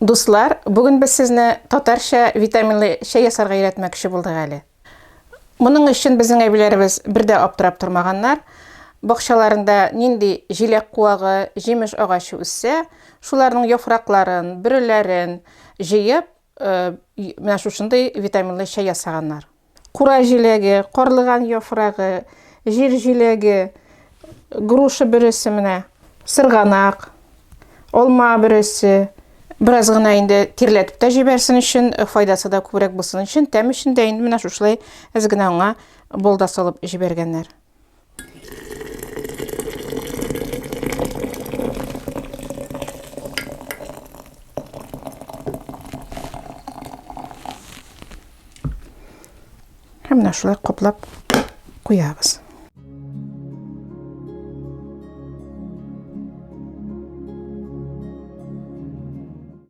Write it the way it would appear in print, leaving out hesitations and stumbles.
Дуслар, бүген без сезне татарча витаминлы чәй ясарга өйрәтмәкче булдык әле. Моның өчен безнең әбиләребез бер дә аптырап тормаганнар. Бакчаларында нинди җиләк куагы, җимеш агачы үссә, шуларның яфракларын, бөреләрен җыеп, э, менә шушындый витаминлы чәй ясаганнар. Кура җиләге, карлыган яфрагы, җир җиләге, груша бөресе менә, сырганак, алма бөресе. Бераз гына инде тирләтеп тә җибәрсен өчен, файдасы да күбрәк булсын өчен, тәм өчен дә инде менә шушылай әз генә аңа бал да салып җибәргәннәр. Һәм менә шулай каплап куябыз.